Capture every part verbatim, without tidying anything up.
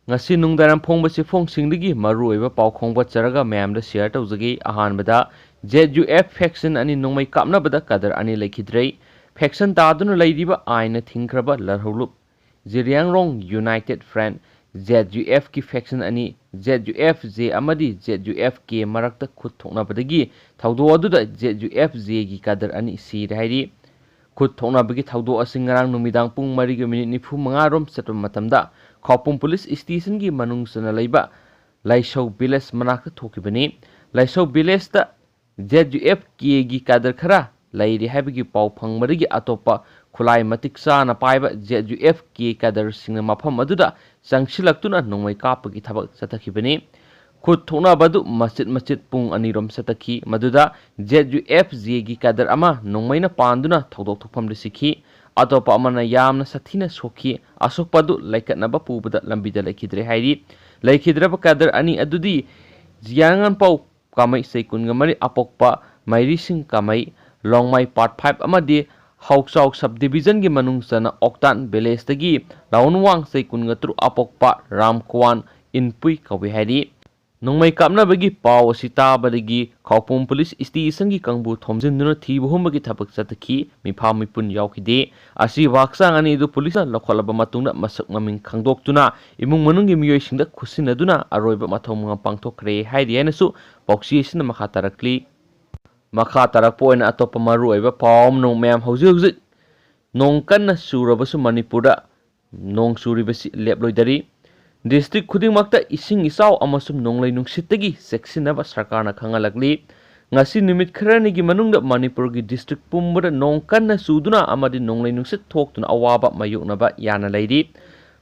ꯉꯁꯤ ꯅꯨꯡꯗꯥꯡ ꯐꯣꯡꯕ ꯆꯦꯐꯣꯡꯁꯤꯡꯗꯒꯤ ꯃꯔꯨꯑꯣꯏꯕ ꯄꯥꯎ ꯈꯣꯝꯒꯠꯆꯔꯒ ꯃꯌꯥꯝꯗ share ꯇꯧꯖꯒꯦ꯫ ꯑꯍꯥꯟꯕꯗ, Z U F faction ꯑꯅꯤ ꯅꯣꯡꯃꯩ ꯀꯥꯞꯅꯕꯗ ꯀꯗꯔ ꯑꯅꯤ ꯂꯩꯈꯤꯗ꯭ꯔꯦ꯫ Faction ꯇꯥꯗꯨꯅ ꯂꯩꯔꯤꯕ ꯑꯥꯏꯟꯅ ꯊꯤꯡꯈ꯭ꯔꯕ ꯂꯥꯜꯍꯧꯂꯨꯞ ꯖꯤꯔꯤꯌꯥꯡꯔꯣꯡ United Front, Z U F ꯀꯤ faction ꯑꯅꯤ, Z U F J ꯑꯃꯗꯤ Z U F K ꯃꯔꯛꯇ ꯈꯨꯠ ꯊꯣꯛꯅꯕꯗꯒꯤ ꯊꯧꯗꯣꯛ ꯑꯗꯨꯗ Z U F J ꯒꯤ ꯀꯗꯔ ꯑꯅꯤ ꯁꯤꯔꯦ ꯍꯥꯏꯔꯤ꯫ ꯈꯨꯠ ꯊꯣꯛꯅꯕꯒꯤ ꯊꯧꯗꯣꯛ ꯑꯁꯤ ꯉꯔꯥꯡ ꯅꯨꯃꯤꯗꯥꯡ ꯄꯨꯡ ꯃꯔꯤꯒ ꯃꯤꯅꯤꯠ ꯅꯤꯐꯨ ꯃꯉꯥ ꯔꯣꯝ ꯆꯠꯄ ꯃꯇꯝꯗ ꯈꯥꯎꯄꯨꯝ ꯄꯨꯂꯤꯁ ꯁ꯭ꯇꯦꯁꯟꯒꯤ ꯃꯅꯨꯡ ꯆꯟꯅ ꯂꯩꯕ ꯂꯥꯏꯁꯧ ꯚꯤꯂꯦꯖ ꯃꯅꯥꯛꯇ ꯊꯣꯛꯈꯤꯕꯅꯤ꯫ ꯂꯥꯏꯁꯧ ꯚꯤꯂꯦꯖꯇ Z U F K ꯒꯤ ꯀꯥꯗꯔ ꯈꯔ ꯂꯩꯔꯤ ꯍꯥꯏꯕꯒꯤ ꯄꯥꯎ ꯐꯪꯕꯗꯒꯤ ꯑꯇꯣꯞꯄ ꯈꯨꯠꯂꯥꯏ ꯃꯇꯤꯛ ꯆꯥꯅ ꯄꯥꯏꯕ Z U F K ꯀꯥꯗꯔꯁꯤꯡꯅ ꯃꯐꯝ ꯑꯗꯨꯗ ꯆꯪꯁꯤꯜꯂꯛꯇꯨꯅ ꯅꯣꯡꯃꯩ ꯀꯥꯞꯄꯒꯤ ꯊꯕꯛ ꯆꯠꯊꯈꯤꯕꯅꯤ꯫ ꯈꯨꯠ ꯊꯣꯛꯅꯕ ꯑꯗꯨ ꯃꯆꯤꯠ ꯃꯆꯤꯠ ꯄꯨꯡ ꯑꯅꯤꯔꯣꯝ ꯆꯠꯊꯈꯤ, ꯃꯗꯨꯗ Z U F J ꯒꯤ ꯀꯥꯗꯔ ꯑꯃ ꯅꯣꯡꯃꯩꯅ ꯄꯥꯟꯗꯨꯅ ꯊꯧꯗꯣꯛ ꯊꯣꯛꯐꯝꯗ ꯁꯤꯈꯤ꯫ ꯑꯇꯣꯞꯄ ꯑꯃꯅ ꯌꯥꯝꯅ ꯁꯥꯊꯤꯅ ꯁꯣꯛꯈꯤ꯫ ꯑꯁꯣꯛꯄ ꯑꯗꯨ ꯂꯩꯈꯠꯅꯕ ꯄꯨꯕꯗ ꯂꯝꯕꯤꯗ ꯂꯩꯈꯤꯗ꯭ꯔꯦ ꯍꯥꯏꯔꯤ꯫ ꯂꯩꯈꯤꯗ꯭ꯔꯕ ꯀꯥꯗꯔ ꯑꯅꯤ ꯑꯗꯨꯗꯤ ꯖꯤꯌꯥꯉꯥꯟꯄꯥꯎ ꯀꯥꯃꯩ ꯆꯍꯤ ꯀꯨꯟꯒ ꯃꯔꯤ ꯑꯄꯣꯛꯄ ꯃꯩꯔꯤꯁꯤꯡ ꯀꯥꯃꯩ, ꯂꯣꯡꯃꯥꯏ ꯄꯥꯔꯠ ꯐꯥꯏꯚ ꯑꯃꯗꯤ ꯍꯥꯎꯆꯥꯎ ꯁꯕ ꯗꯤꯕꯤꯖꯟꯒꯤ ꯃꯅꯨꯡ ꯆꯟꯅ ꯑꯣꯛꯇꯥꯟ ꯚꯤꯂꯦꯖꯇꯒꯤ ꯂꯥꯎꯟꯋꯥꯡ ꯆꯍꯤ ꯀꯨꯟꯒ ꯇꯔꯨꯛ ꯑꯄꯣꯛꯄ ꯔꯥꯝ ꯀꯨꯋꯥꯟ ꯏꯟꯄꯨꯏ ꯀꯧꯏ ꯍꯥꯏꯔꯤ꯫ ꯅꯣꯡꯃꯩ ꯀꯥꯞꯅꯕꯒꯤ ꯄꯥꯎ ꯑꯁꯤ ꯇꯥꯕꯗꯒꯤ ꯈꯥꯎꯄꯨꯝ ꯄꯨꯂꯤꯁ ꯁ꯭ꯇꯦꯁꯟꯒꯤ ꯀꯥꯡꯕꯨ ꯊꯣꯝꯖꯤꯟꯗꯨꯅ ꯊꯤꯕ ꯍꯨꯝꯕꯒꯤ ꯊꯕꯛ ꯆꯠꯊꯈꯤ꯫ ꯃꯤꯐꯥ ꯃꯤꯄꯨꯟ ꯌꯥꯎꯈꯤꯗꯦ꯫ ꯑꯁꯤꯕ ꯍꯛꯆꯥꯡ ꯑꯅꯤ ꯑꯗꯨ ꯄꯨꯂꯤꯁꯅ ꯂꯧꯈꯠꯂꯕ ꯃꯇꯨꯡꯗ ꯃꯁꯛ ꯃꯃꯤꯡ ꯈꯪꯗꯣꯛꯇꯨꯅ ꯏꯃꯨꯡ ꯃꯅꯨꯡꯒꯤ ꯃꯤꯑꯣꯏꯁꯤꯡꯗ ꯈꯨꯠꯁꯤꯟꯅꯗꯨꯅ ꯑꯔꯣꯏꯕ ꯃꯊꯧ ꯃꯉꯝ ꯄꯥꯡꯊꯣꯛꯈ꯭ꯔꯦ ꯍꯥꯏꯔꯤ ꯍꯥꯏꯅꯁꯨ ꯄꯥꯎꯆꯦ ꯑꯁꯤꯅ ꯃꯈꯥ ꯇꯥꯔꯛꯂꯤ꯫ ꯃꯈꯥ ꯇꯥꯔꯛꯄ ꯑꯣꯏꯅ ꯑꯇꯣꯞꯄ ꯃꯔꯨꯑꯣꯏꯕ ꯄꯥꯎ ꯑꯃꯅ ꯃꯌꯥꯝ ꯍꯧꯖꯤꯛ ꯍꯧꯖꯤꯛ ꯅꯣꯡ ꯀꯟꯅ ꯆꯨꯔꯕꯁꯨ ꯃꯅꯤꯄꯨꯔꯗ ꯅꯣꯡ ꯆꯨꯔꯤꯕꯁꯤ ꯂꯦꯞꯂꯣꯏꯗꯔꯤ꯫ ꯗꯤꯁꯇ꯭ꯔꯤꯛ ꯈꯨꯗꯤꯡꯃꯛꯇ ꯏꯁꯤꯡ ꯏꯆꯥꯎ ꯑꯃꯁꯨꯡ ꯅꯣꯡꯂꯩ ꯅꯨꯡꯁꯤꯠꯇꯒꯤ ꯆꯦꯛꯁꯤꯟꯅꯕ ꯁꯔꯀꯥꯔꯅ ꯈꯪꯍꯜꯂꯛꯂꯤ꯫ ꯉꯁꯤ ꯅꯨꯃꯤꯠ ꯈꯔꯅꯤꯒꯤ ꯃꯅꯨꯡꯗ ꯃꯅꯤꯄꯨꯔꯒꯤ ꯗꯤꯁꯇ꯭ꯔꯤꯛ ꯄꯨꯝꯕꯗ ꯅꯣꯡ ꯀꯟꯅ ꯆꯨꯗꯨꯅ ꯑꯃꯗꯤ ꯅꯣꯡꯂꯩ ꯅꯨꯡꯁꯤꯠ ꯊꯣꯛꯇꯨꯅ ꯑꯋꯥꯕ ꯃꯥꯌꯣꯛꯅꯕ ꯌꯥꯅ ꯂꯩꯔꯤ꯫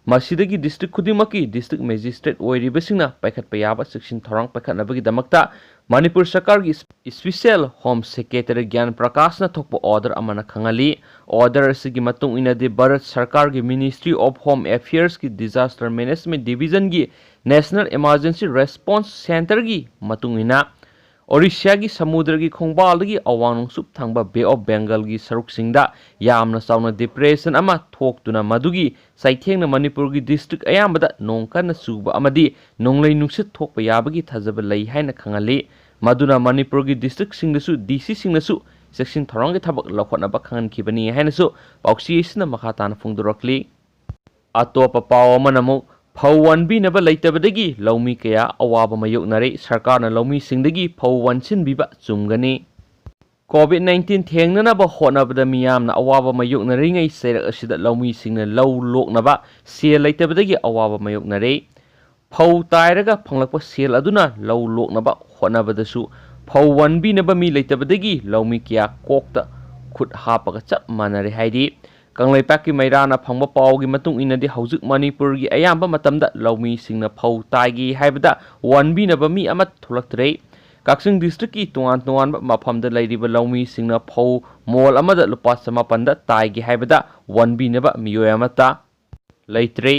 ꯃꯁꯤꯗꯒꯤ ꯗꯤꯁꯇ꯭ꯔꯤꯛ ꯈꯨꯗꯤꯡꯃꯛꯀꯤ ꯗꯤꯁꯇ꯭ꯔꯤꯛ ꯃꯦꯖꯤꯁꯇ꯭ꯔꯦꯠ ꯑꯣꯏꯔꯤꯕꯁꯤꯡꯅ ꯄꯥꯏꯈꯠꯄ ꯌꯥꯕ ꯆꯦꯛꯁꯤꯟ ꯊꯧꯔꯥꯡ ꯄꯥꯏꯈꯠꯅꯕꯒꯤꯗꯃꯛꯇ ꯃꯅꯤꯄꯨꯔ ꯁꯔꯀꯥꯔꯒꯤ ꯏꯁꯄꯤꯁꯦꯜ ꯍꯣꯝ ꯁꯦꯀ꯭ꯔꯦꯇꯔꯤ ꯒ꯭ꯌꯥꯟ ꯄ꯭ꯔꯀꯥꯁꯅ ꯊꯣꯛꯄ ꯑꯣꯔꯗꯔ ꯑꯃꯅ ꯈꯪꯍꯜꯂꯤ꯫ ꯑꯣꯔꯗꯔ ꯑꯁꯤꯒꯤ ꯃꯇꯨꯡ ꯏꯟꯅꯗꯤ ꯚꯥꯔꯠ ꯁꯔꯀꯥꯔꯒꯤ Ministry of Home Affairs ꯀꯤ Disaster Management Division ꯒꯤ National Emergency Response Centre ꯒꯤ ꯃꯇꯨꯡ ꯏꯟꯅ ꯑꯣꯔꯤꯁꯥꯒꯤ ꯁꯃꯨꯗ꯭ꯔꯒꯤ ꯈꯣꯡꯕꯥꯜꯗꯒꯤ ꯑꯋꯥꯡ ꯅꯣꯡꯆꯨꯞ ꯊꯪꯕ ꯕꯦ ꯑꯣꯐ ꯕꯦꯡꯒꯜꯒꯤ ꯁꯔꯨꯛꯁꯤꯡꯗ ꯌꯥꯝꯅ ꯆꯥꯎꯅ depression ꯑꯃ ꯊꯣꯛꯇꯨꯅ ꯃꯗꯨꯒꯤ ꯆꯩꯊꯦꯡꯅ ꯃꯅꯤꯄꯨꯔꯒꯤ district ꯑꯌꯥꯝꯕꯗ ꯅꯣꯡ ꯀꯟꯅ ꯆꯨꯕ ꯑꯃꯗꯤ ꯅꯣꯡꯂꯩ ꯅꯨꯡꯁꯤꯠ ꯊꯣꯛꯄ ꯌꯥꯕꯒꯤ ꯊꯥꯖꯕ ꯂꯩ ꯍꯥꯏꯅ ꯈꯪꯍꯜꯂꯤ꯫ ꯃꯗꯨꯅ ꯃꯅꯤꯄꯨꯔꯒꯤ districtꯁꯤꯡꯗꯁꯨ D Cꯁꯤꯡꯅꯁꯨ ꯆꯦꯛꯁꯤꯟ ꯊꯧꯔꯥꯡꯒꯤ ꯊꯕꯛ ꯂꯧꯈꯠꯅꯕ ꯈꯪꯍꯟꯈꯤꯕꯅꯤ ꯍꯥꯏꯅꯁꯨ ꯄꯥꯎꯆꯦ ꯑꯁꯤꯅ ꯃꯈꯥ ꯇꯥꯅ ꯐꯣꯡꯗꯣꯔꯛꯂꯤ꯫ ꯑꯇꯣꯞꯄ ꯄꯥꯎ ꯑꯃꯅ ꯑꯃꯨꯛ ꯐꯧ ꯋꯥꯟꯕꯤꯅꯕ ꯂꯩꯇꯕꯗꯒꯤ ꯂꯧꯃꯤ ꯀꯌꯥ ꯑꯋꯥꯕ ꯃꯥꯌꯣꯛꯅꯔꯦ꯫ ꯁꯔꯀꯥꯔꯅ ꯂꯧꯃꯤꯁꯤꯡꯗꯒꯤ ꯐꯧ ꯋꯥꯟꯁꯤꯟꯕꯤꯕ ꯆꯨꯝꯒꯅꯤ꯫ COVID nineteen ꯊꯦꯡꯅꯅꯕ ꯍꯣꯠꯅꯕꯗ ꯃꯤꯌꯥꯝꯅ ꯑꯋꯥꯕ ꯃꯥꯌꯣꯛꯅꯔꯤꯉꯩ ꯆꯩꯔꯛ ꯑꯁꯤꯗ ꯂꯧꯃꯤꯁꯤꯡꯅ ꯂꯧ ꯂꯣꯛꯅꯕ ꯁꯦꯜ ꯂꯩꯇꯕꯗꯒꯤ ꯑꯋꯥꯕ ꯃꯥꯌꯣꯛꯅꯔꯦ꯫ ꯐꯧ ꯇꯥꯏꯔꯒ ꯐꯪꯂꯛꯄ ꯁꯦꯜ ꯑꯗꯨꯅ ꯂꯧ ꯂꯣꯛꯅꯕ ꯍꯣꯠꯅꯕꯗꯁꯨ ꯐꯧ ꯋꯥꯟꯕꯤꯅꯕ ꯃꯤ ꯂꯩꯇꯕꯗꯒꯤ ꯂꯧꯃꯤ ꯀꯌꯥ ꯀꯣꯛꯇ ꯈꯨꯠ ꯍꯥꯞꯄꯒ ꯆꯞ ꯃꯥꯟꯅꯔꯦ ꯍꯥꯏꯔꯤ꯫ ꯀꯪꯂꯩꯄꯥꯛꯀꯤ ꯃꯩꯔꯥꯅ ꯐꯪꯕ ꯄꯥꯎꯒꯤ ꯃꯇꯨꯡ ꯏꯟꯅꯗꯤ ꯍꯧꯖꯤꯛ ꯃꯅꯤꯄꯨꯔꯒꯤ ꯑꯌꯥꯝꯕ ꯃꯇꯝꯗ ꯂꯧꯃꯤꯁꯤꯡꯅ ꯐꯧ ꯇꯥꯏꯒꯦ ꯍꯥꯏꯕꯗ ꯋꯥꯟꯕꯤꯅꯕ ꯃꯤ ꯑꯃꯠꯇ ꯊꯣꯛꯂꯛꯇ꯭ꯔꯦ꯫ ꯀꯛꯆꯤꯡ districtꯀꯤ ꯇꯣꯉꯥꯟ ꯇꯣꯉꯥꯟꯕ ꯃꯐꯝꯗ ꯂꯩꯔꯤꯕ ꯂꯧꯃꯤꯁꯤꯡꯅ ꯐꯧ ꯃꯣꯜ ꯑꯃꯗ ꯂꯨꯄꯥ ꯆꯃꯥꯄꯟꯗ ꯇꯥꯏꯒꯦ ꯍꯥꯏꯕꯗ ꯋꯥꯟꯕꯤꯅꯕ ꯃꯤꯑꯣꯏ ꯑꯃꯠꯇ ꯂꯩꯇ꯭ꯔꯦ꯫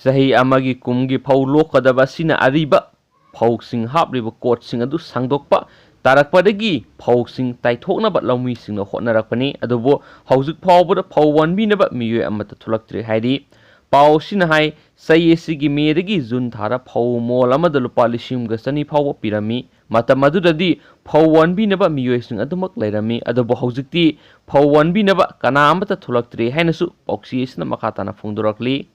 ꯆꯍꯤ ꯑꯃꯒꯤ ꯀꯨꯝꯒꯤ ꯐꯧ ꯂꯣꯛꯀꯗꯕ ꯑꯁꯤꯅ ꯑꯔꯤꯕ ꯐꯧꯁꯤꯡ ꯍꯥꯞꯂꯤꯕ ꯀꯣꯠꯁꯤꯡ ꯑꯗꯨ ꯁꯥꯡꯗꯣꯛꯄ ꯇꯥꯔꯛꯄꯗꯒꯤ ꯐꯧꯁꯤꯡ ꯇꯥꯏꯊꯣꯛꯅꯕ ꯂꯧꯃꯤꯁꯤꯡꯅ ꯍꯣꯠꯅꯔꯛꯄꯅꯤ꯫ ꯑꯗꯨꯕꯨ ꯍꯧꯖꯤꯛ ꯐꯥꯎꯕꯗ ꯐꯧ ꯋꯥꯟꯕꯤꯅꯕ ꯃꯤꯑꯣꯏ ꯑꯃꯠꯇ ꯊꯣꯛꯂꯛꯇ꯭ꯔꯤ ꯍꯥꯏꯔꯤ꯫ ꯄꯥꯎ ꯑꯁꯤꯅ ꯍꯥꯏ, ꯆꯍꯤ ꯑꯁꯤꯒꯤ ꯃꯦꯗꯒꯤ ꯖꯨꯟ ꯊꯥꯗ ꯐꯧ ꯃꯣꯜ ꯑꯃꯗ ꯂꯨꯄꯥ ꯂꯤꯁꯤꯡ ꯑꯃꯒ ꯆꯅꯤ ꯐꯥꯎꯕ ꯄꯤꯔꯝꯃꯤ꯫ ꯃꯇꯝ ꯑꯗꯨꯗꯗꯤ ꯐꯧ ꯋꯥꯟꯕꯤꯅꯕ ꯃꯤꯑꯣꯏꯁꯤꯡ ꯑꯗꯨꯃꯛ ꯂꯩꯔꯝꯃꯤ꯫ ꯑꯗꯨꯕꯨ ꯍꯧꯖꯤꯛꯇꯤ ꯐꯧ ꯋꯥꯟꯕꯤꯅꯕ ꯀꯅꯥ ꯑꯃꯠꯇ ꯊꯣꯛꯂꯛꯇ꯭ꯔꯦ ꯍꯥꯏꯅꯁꯨ ꯄꯥꯎꯆꯦ ꯑꯁꯤꯅ ꯃꯈꯥ ꯇꯥꯅ ꯐꯣꯡꯗꯣꯔꯛꯂꯤ꯫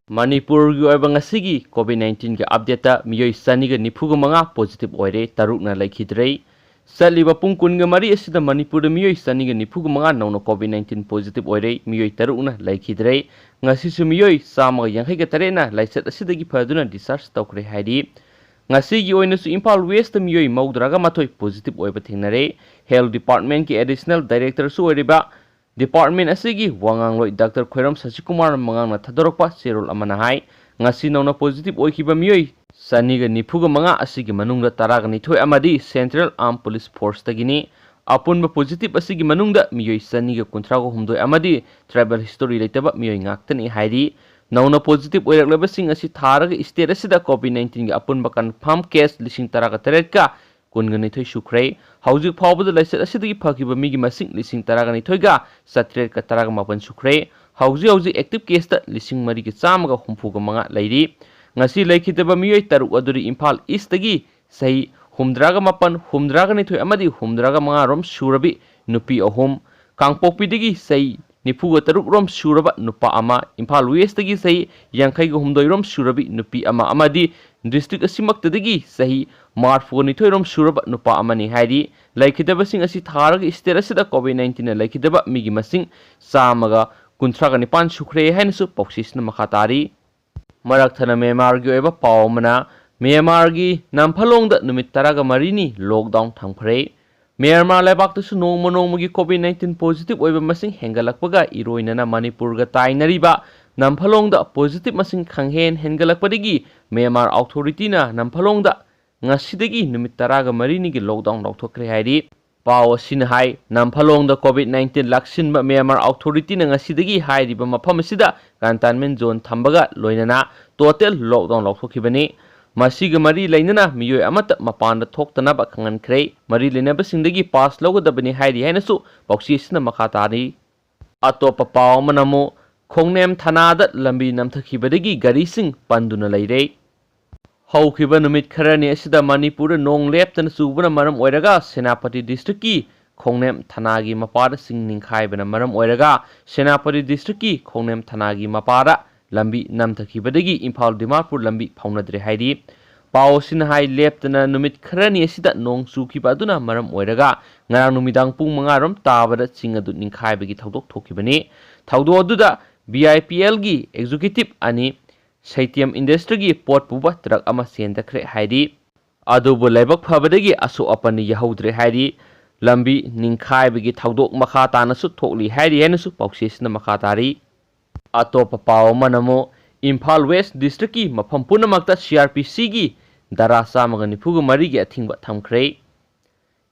ꯃꯅꯤꯄꯨꯔꯒꯤ ꯑꯣꯏꯕ ꯉꯁꯤꯒꯤ COVID nineteenꯒꯤ updateꯇ ꯃꯤꯑꯣꯏ ꯆꯅꯤꯒ ꯅꯤꯐꯨꯒ ꯃꯉꯥ positive ꯑꯣꯏꯔꯦ, ꯇꯔꯨꯛꯅ ꯂꯩꯈꯤꯗ꯭ꯔꯦ꯫ ꯆꯠꯂꯤꯕ ꯄꯨꯡ ꯀꯨꯟꯒ ꯃꯔꯤ ꯑꯁꯤꯗ ꯃꯅꯤꯄꯨꯔꯗ ꯃꯤꯑꯣꯏ ꯆꯅꯤꯒ ꯅꯤꯐꯨꯒ ꯃꯉꯥ ꯅꯧꯅ COVID nineteen positive ꯑꯣꯏꯔꯦ, ꯃꯤꯑꯣꯏ ꯇꯔꯨꯛꯅ ꯂꯩꯈꯤꯗ꯭ꯔꯦ꯫ ꯉꯁꯤꯁꯨ ꯃꯤꯑꯣꯏ ꯆꯥꯝꯃꯒ ꯌꯥꯡꯈꯩꯒ ꯇꯔꯦꯠꯅ ꯂꯥꯏꯆꯠ ꯑꯁꯤꯗꯒꯤ ꯐꯗꯨꯅ discharge ꯇꯧꯈ꯭ꯔꯦ ꯍꯥꯏꯔꯤ꯫ ꯉꯁꯤꯒꯤ ꯑꯣꯏꯅꯁꯨ ꯏꯝꯐꯥꯜ Westꯇ ꯃꯤꯑꯣꯏ ꯃꯧꯗ꯭ꯔꯥꯒ ꯃꯥꯊꯣꯏ positive ꯑꯣꯏꯕ ꯊꯦꯡꯅꯔꯦ꯫ Health Departmentꯀꯤ Additional Directorꯁꯨ ꯑꯣꯏꯔꯤꯕ department ꯑꯁꯤꯒꯤ ꯋꯥꯉꯥꯡꯂꯣꯏ Doctor ꯈꯣꯏꯔꯝ ꯁꯁꯤꯀꯨꯃꯥꯔ ꯃꯉꯥꯡꯅ ꯊꯥꯗꯣꯔꯛꯄ ꯆꯦꯔꯣꯜ ꯑꯃꯅ ꯍꯥꯏ, ꯉꯁꯤ ꯅꯧꯅ positive ꯑꯣꯏꯈꯤꯕ ꯃꯤꯑꯣꯏ ꯆꯅꯤꯒ ꯅꯤꯐꯨꯒ ꯃꯉꯥ ꯑꯁꯤꯒꯤ ꯃꯅꯨꯡꯗ ꯇꯔꯥꯒ ꯅꯤꯊꯣꯏ ꯑꯃꯗꯤ Central Armed Police Forceꯇꯒꯤꯅꯤ꯫ ꯑꯄꯨꯟꯕ positive ꯑꯁꯤꯒꯤ ꯃꯅꯨꯡꯗ ꯃꯤꯑꯣꯏ ꯆꯅꯤꯒ ꯀꯨꯟꯊ꯭ꯔꯥꯒ ꯍꯨꯝꯗꯣꯏ ꯑꯃꯗꯤ tribal history ꯂꯩꯇꯕ ꯃꯤꯑꯣꯏ ꯉꯥꯛꯇꯅꯤ ꯍꯥꯏꯔꯤ꯫ ꯅꯧꯅ positive ꯑꯣꯏꯔꯛꯂꯕꯁꯤꯡ ꯑꯁꯤ ꯊꯥꯔꯒ state ꯑꯁꯤꯗ COVID nineteenꯒꯤ ꯑꯄꯨꯟꯕ confirm case ꯂꯤꯁꯤꯡ ꯇꯔꯥꯒ ꯇꯔꯦꯠꯀ ꯀꯨꯟꯒ ꯅꯤꯊꯣꯏ ꯁꯨꯈ꯭ꯔꯦ꯫ ꯍꯧꯖꯤꯛ ꯐꯥꯎꯕꯗ ꯂꯥꯏꯆꯠ ꯑꯁꯤꯗꯒꯤ ꯐꯈꯤꯕ ꯃꯤꯒꯤ ꯃꯁꯤꯡ ꯂꯤꯁꯤꯡ ꯇꯔꯥꯒ ꯅꯤꯊꯣꯏꯒ ꯆꯥꯇ꯭ꯔꯦꯠꯀ ꯇꯔꯥꯒ ꯃꯥꯄꯟ ꯁꯨꯈ꯭ꯔꯦ꯫ ꯍꯧꯖꯤꯛ ꯍꯧꯖꯤꯛ active caseꯇ ꯂꯤꯁꯤꯡ ꯃꯔꯤꯒ ꯆꯥꯝꯃꯒ ꯍꯨꯝꯐꯨꯒ ꯃꯉꯥ ꯂꯩꯔꯤ꯫ ꯉꯁꯤ ꯂꯩꯈꯤꯗꯕ ꯃꯤꯑꯣꯏ ꯇꯔꯨꯛ ꯑꯗꯨꯗꯤ ꯏꯝꯐꯥꯜ ꯏꯁꯇꯒꯤ ꯆꯍꯤ ꯍꯨꯝꯗ꯭ꯔꯥꯒ ꯃꯥꯄꯟ, ꯍꯨꯝꯗ꯭ꯔꯥꯒ ꯅꯤꯊꯣꯏ ꯑꯃꯗꯤ ꯍꯨꯝꯗ꯭ꯔꯥꯒ ꯃꯉꯥ ꯔꯣꯝ ꯁꯨꯔꯕꯤ ꯅꯨꯄꯤ ꯑꯍꯨꯝ, ꯀꯥꯡꯄꯣꯛꯄꯤꯗꯒꯤ ꯆꯍꯤ ꯅꯤꯐꯨꯒ ꯇꯔꯨꯛ ꯔꯣꯝ ꯁꯨꯔꯕ ꯅꯨꯄꯥ ꯑꯃ, ꯏꯝꯐꯥꯜ ꯋꯦꯁꯇꯒꯤ ꯆꯍꯤ ꯌꯥꯡꯈꯩꯒ ꯍꯨꯝꯗꯣꯏ ꯔꯣꯝ ꯁꯨꯔꯕꯤ ꯅꯨꯄꯤ ꯑꯃ ꯑꯃꯗꯤ district ꯑꯁꯤꯃꯛꯇꯗꯒꯤ ꯆꯍꯤ ꯃꯔꯤꯐꯨꯒ ꯅꯤꯊꯣꯏ ꯔꯣꯝ ꯁꯨꯔꯕ ꯅꯨꯄꯥ ꯑꯃꯅꯤ ꯍꯥꯏꯔꯤ꯫ ꯂꯩꯈꯤꯗꯕꯁꯤꯡ ꯑꯁꯤ ꯊꯥꯔꯒ state ꯑꯁꯤꯗ COVID nineteenꯅ ꯂꯩꯈꯤꯗꯕ ꯃꯤꯒꯤ ꯃꯁꯤꯡ ꯆꯥꯝꯃꯒ ꯀꯨꯟꯊ꯭ꯔꯥꯒ ꯅꯤꯄꯥꯟ ꯁꯨꯈ꯭ꯔꯦ ꯍꯥꯏꯅꯁꯨ ꯄꯥꯎꯆꯦꯁꯤꯅ ꯃꯈꯥ ꯇꯥꯔꯤ꯫ ꯃꯔꯛ ꯊꯠꯅ ꯃ꯭ꯌꯥꯟꯃꯥꯔꯒꯤ ꯑꯣꯏꯕ ꯄꯥꯎ ꯑꯃꯅ, ꯃ꯭ꯌꯥꯟꯃꯥꯔꯒꯤ ꯅꯝꯐꯥꯂꯣꯡꯗ ꯅꯨꯃꯤꯠ ꯇꯔꯥꯒ ꯃꯔꯤꯅꯤ lockdown ꯊꯝꯈ꯭ꯔꯦ꯫ ꯃ꯭ꯌꯥꯟꯃꯥꯔ ꯂꯩꯕꯥꯛꯇꯁꯨ ꯅꯣꯡꯃ ꯅꯣꯡꯃꯒꯤ COVID nineteen positive ꯑꯣꯏꯕ ꯃꯁꯤꯡ ꯍꯦꯟꯒꯠꯂꯛꯄꯒ ꯏꯔꯣꯏꯅꯅ ꯃꯅꯤꯄꯨꯔꯒ ꯇꯥꯏꯅꯔꯤꯕ ꯅꯝꯐꯥꯂꯣꯡꯗ positive ꯃꯁꯤꯡ ꯈꯪꯍꯦꯟ ꯍꯦꯟꯒꯠꯂꯛꯄꯗꯒꯤ ꯃ꯭ꯌꯥꯟꯃꯥꯔ authorityꯅ ꯅꯝꯐꯥꯂꯣꯡꯗ ꯉꯁꯤꯗꯒꯤ ꯅꯨꯃꯤꯠ ꯇꯔꯥꯒ ꯃꯔꯤꯅꯤꯒꯤ lockdown ꯂꯥꯎꯊꯣꯛꯈ꯭ꯔꯦ ꯍꯥꯏꯔꯤ꯫ ꯄꯥꯎ ꯑꯁꯤꯅ ꯍꯥꯏ, ꯅꯝꯐꯥꯂꯣꯡꯗ COVID nineteen ꯂꯥꯛꯁꯤꯟꯕ ꯃ꯭ꯌꯥꯟꯃꯥꯔ authorityꯅ ꯉꯁꯤꯗꯒꯤ ꯍꯥꯏꯔꯤꯕ ꯃꯐꯝ ꯑꯁꯤꯗ containment zone ꯊꯝꯕꯒ ꯂꯣꯏꯅꯅ total lockdown ꯂꯥꯎꯊꯣꯛꯈꯤꯕꯅꯤ꯫ ꯃꯁꯤꯒ ꯃꯔꯤ ꯂꯩꯅꯅ ꯃꯤꯑꯣꯏ ꯑꯃꯠꯇ ꯃꯄꯥꯟꯗ ꯊꯣꯛꯇꯅꯕ ꯈꯪꯍꯟꯈ꯭ꯔꯦ꯫ ꯃꯔꯤ ꯂꯩꯅꯕꯁꯤꯡꯗꯒꯤ pass ꯂꯧꯒꯗꯕꯅꯤ ꯍꯥꯏꯔꯤ ꯍꯥꯏꯅꯁꯨ ꯄꯥꯎꯆꯦ ꯑꯁꯤꯅ ꯃꯈꯥ ꯇꯥꯔꯤ꯫ ꯑꯇꯣꯞꯄ ꯄꯥꯎ ꯑꯃꯅ ꯑꯃꯨꯛ, ꯈꯣꯡꯅꯦꯝ ꯊꯅꯥꯗ ꯂꯝꯕꯤ ꯅꯝꯊꯈꯤꯕꯗꯒꯤ ꯒꯥꯔꯤꯁꯤꯡ ꯄꯟꯗꯨꯅ ꯂꯩꯔꯦ꯫ ꯍꯧꯈꯤꯕ ꯅꯨꯃꯤꯠ ꯈꯔꯅꯤ ꯑꯁꯤꯗ ꯃꯅꯤꯄꯨꯔꯗ ꯅꯣꯡ ꯂꯦꯞꯇꯅ ꯆꯨꯕꯅ ꯃꯔꯝ ꯑꯣꯏꯔꯒ ꯁꯦꯅꯥꯄꯇꯤ districtꯀꯤ ꯈꯣꯡꯅꯦꯝ ꯊꯅꯥꯒꯤ ꯃꯄꯥꯗ ꯆꯤꯡ ꯅꯤꯡꯈꯥꯏꯕꯅ ꯃꯔꯝ ꯑꯣꯏꯔꯒ ꯁꯦꯅꯥꯄꯇꯤ districtꯀꯤ ꯈꯣꯡꯅꯦꯝ ꯊꯅꯥꯒꯤ ꯃꯄꯥꯗ ꯂꯝꯕꯤ ꯅꯝꯊꯈꯤꯕꯗꯒꯤ ꯏꯝꯐꯥꯜ ꯗꯤꯃꯥꯄꯨꯔ ꯂꯝꯕꯤ ꯐꯥꯎꯅꯗ꯭ꯔꯦ ꯍꯥꯏꯔꯤ꯫ ꯄꯥꯎ ꯑꯁꯤꯅ ꯍꯥꯏ, ꯂꯦꯞꯇꯅ ꯅꯨꯃꯤꯠ ꯈꯔꯅꯤ ꯑꯁꯤꯗ ꯅꯣꯡ ꯆꯨꯈꯤꯕ ꯑꯗꯨꯅ ꯃꯔꯝ ꯑꯣꯏꯔꯒ ꯉꯔꯥꯡ ꯅꯨꯃꯤꯗꯥꯡ ꯄꯨꯡ ꯃꯉꯥ ꯔꯣꯝ ꯇꯥꯕꯗ ꯆꯤꯡ ꯑꯗꯨ ꯅꯤꯡꯈꯥꯏꯕꯒꯤ ꯊꯧꯗꯣꯛ ꯊꯣꯛꯈꯤꯕꯅꯤ꯫ ꯊꯧꯗꯣꯛ ꯑꯗꯨꯗ BIPLꯒꯤ executive ꯑꯅꯤ, ꯁꯩꯇꯦꯝ Industryꯒꯤ ꯄꯣꯠ ꯄꯨꯕ truck ꯑꯃ ꯆꯦꯟꯊꯈ꯭ꯔꯦ ꯍꯥꯏꯔꯤ꯫ ꯑꯗꯨꯕꯨ ꯂꯥꯏꯕꯛ ꯐꯕꯗꯒꯤ ꯑꯁꯣꯛ ꯑꯄꯟ ꯌꯥꯍꯧꯗ꯭ꯔꯦ ꯍꯥꯏꯔꯤ꯫ ꯂꯝꯕꯤ ꯅꯤꯡꯈꯥꯏꯕꯒꯤ ꯊꯧꯗꯣꯛ ꯃꯈꯥ ꯇꯥꯅꯁꯨ ꯊꯣꯛꯂꯤ ꯍꯥꯏꯔꯤ ꯍꯥꯏꯅꯁꯨ ꯄꯥꯎꯆꯦꯁꯤꯅ ꯃꯈꯥ ꯇꯥꯔꯤ꯫ ꯑꯇꯣꯞꯄ ꯄꯥꯎ ꯑꯃꯅ ꯑꯃꯨꯛ, ꯏꯝꯐꯥꯜ West districtꯀꯤ ꯃꯐꯝ ꯄꯨꯝꯅꯃꯛꯇ CRPCꯒꯤ ꯙꯥꯔꯥ ꯆꯥꯝꯃꯒ ꯅꯤꯐꯨꯒ ꯃꯔꯤꯒꯤ ꯑꯊꯤꯡꯕ ꯊꯝꯈ꯭ꯔꯦ꯫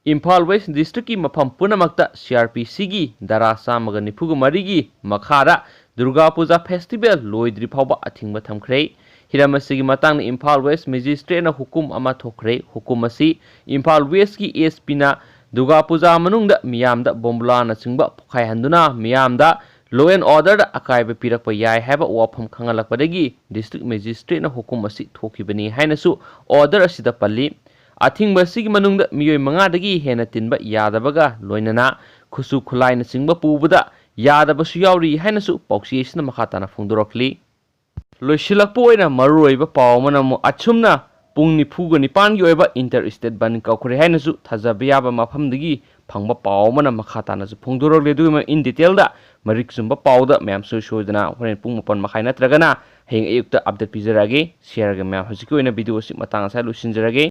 ꯏꯝꯐꯥꯜ West districtꯀꯤ ꯃꯐꯝ ꯄꯨꯝꯅꯃꯛꯇ CRPCꯒꯤ ꯙꯥꯔꯥ ꯆꯥꯝꯃꯒ ꯅꯤꯐꯨꯒ ꯃꯔꯤꯒꯤ ꯃꯈꯥꯗ ꯗꯨꯔꯒꯥ ꯄꯨꯖꯥ ꯐꯦꯁꯇꯤꯚꯦꯜ ꯂꯣꯏꯗ꯭ꯔꯤ ꯐꯥꯎꯕ ꯑꯊꯤꯡꯕ ꯊꯝꯈ꯭ꯔꯦ꯫ ꯍꯤꯔꯝ ꯑꯁꯤꯒꯤ ꯃꯇꯥꯡꯗ ꯏꯝꯐꯥꯜ ꯋꯦꯁ ꯃꯦꯖꯤꯁꯇ꯭ꯔꯦꯠꯅ ꯍꯨꯀꯨꯝ ꯑꯃ ꯊꯣꯛꯈ꯭ꯔꯦ꯫ ꯍꯨꯀꯨꯝ ꯑꯁꯤ ꯏꯝꯐꯥꯜ ꯋꯦꯁꯀꯤ ꯑꯦꯁ ꯄꯤꯅ ꯗꯨꯔꯒꯥ ꯄꯨꯖꯥ ꯃꯅꯨꯡꯗ ꯃꯤꯌꯥꯝꯗ ꯕꯣꯝꯕꯨꯂꯥꯅꯆꯤꯡꯕ ꯄꯣꯈꯥꯏꯍꯟꯗꯨꯅ ꯃꯤꯌꯥꯝꯗ law and orderꯗ ꯑꯀꯥꯏꯕ ꯄꯤꯔꯛꯄ ꯌꯥꯏ ꯍꯥꯏꯕ ꯋꯥꯐꯝ ꯈꯪꯍꯜꯂꯛꯄꯗꯒꯤ district magistrateꯅ ꯍꯨꯀꯨꯝ ꯑꯁꯤ ꯊꯣꯛꯈꯤꯕꯅꯤ ꯍꯥꯏꯅꯁꯨ order ꯑꯁꯤꯗ ꯄꯜꯂꯤ꯫ ꯑꯊꯤꯡꯕ ꯑꯁꯤꯒꯤ ꯃꯅꯨꯡꯗ ꯃꯤꯑꯣꯏ ꯃꯉꯥꯗꯒꯤ ꯍꯦꯟꯅ ꯇꯤꯟꯕ ꯌꯥꯗꯕꯒ ꯂꯣꯏꯅꯅ ꯈꯨꯠꯁꯨ ꯈꯨꯠꯂꯥꯏꯅꯆꯤꯡꯕ ꯄꯨꯕꯗ ꯌꯥꯗꯕꯁꯨ ꯌꯥꯎꯔꯤ ꯍꯥꯏꯅꯁꯨ ꯄꯥꯎꯆꯦ ꯑꯁꯤꯅ ꯃꯈꯥ ꯇꯥꯅ ꯐꯣꯡꯗꯣꯔꯛꯂꯤ꯫ ꯂꯣꯏꯁꯤꯜꯂꯛꯄ ꯑꯣꯏꯅ ꯃꯔꯨꯑꯣꯏꯕ ꯄꯥꯎ ꯑꯃꯅ ꯑꯃꯨꯛ ꯑꯁꯨꯝꯅ ꯄꯨꯡ ꯅꯤꯐꯨꯒ ꯅꯤꯄꯥꯟꯒꯤ ꯑꯣꯏꯕ inter state ꯕꯟ ꯀꯧꯈ꯭ꯔꯦ ꯍꯥꯏꯅꯁꯨ ꯊꯥꯖꯕ ꯌꯥꯕ ꯃꯐꯝꯗꯒꯤ ꯐꯪꯕ ꯄꯥꯎ ꯑꯃꯅ ꯃꯈꯥ ꯇꯥꯅꯁꯨ ꯐꯣꯡꯗꯣꯔꯛꯂꯤ꯫ ꯑꯗꯨꯒꯤ in detailꯗ ꯃꯔꯤꯛ ꯆꯨꯝꯕ ꯄꯥꯎꯗ ꯃꯌꯥꯝ ꯁꯣꯏ ꯁꯣꯏꯗꯅ ꯍꯣꯔꯦꯟ ꯄꯨꯡ ꯃꯥꯄꯟ ꯃꯈꯥꯏ ꯅꯠꯇ꯭ꯔꯒꯅ ꯍꯌꯦꯡ ꯑꯌꯨꯛꯇ update ꯄꯤꯖꯔꯛꯑꯒꯦ꯫ ꯁꯤꯌꯔꯒ ꯃꯌꯥꯝ ꯍꯧꯖꯤꯛꯀꯤ ꯑꯣꯏꯅ video ꯑꯁꯤ ꯃꯇꯥꯡ ꯑꯁꯤꯗ ꯂꯣꯏꯁꯤꯟꯖꯔꯒꯦ꯫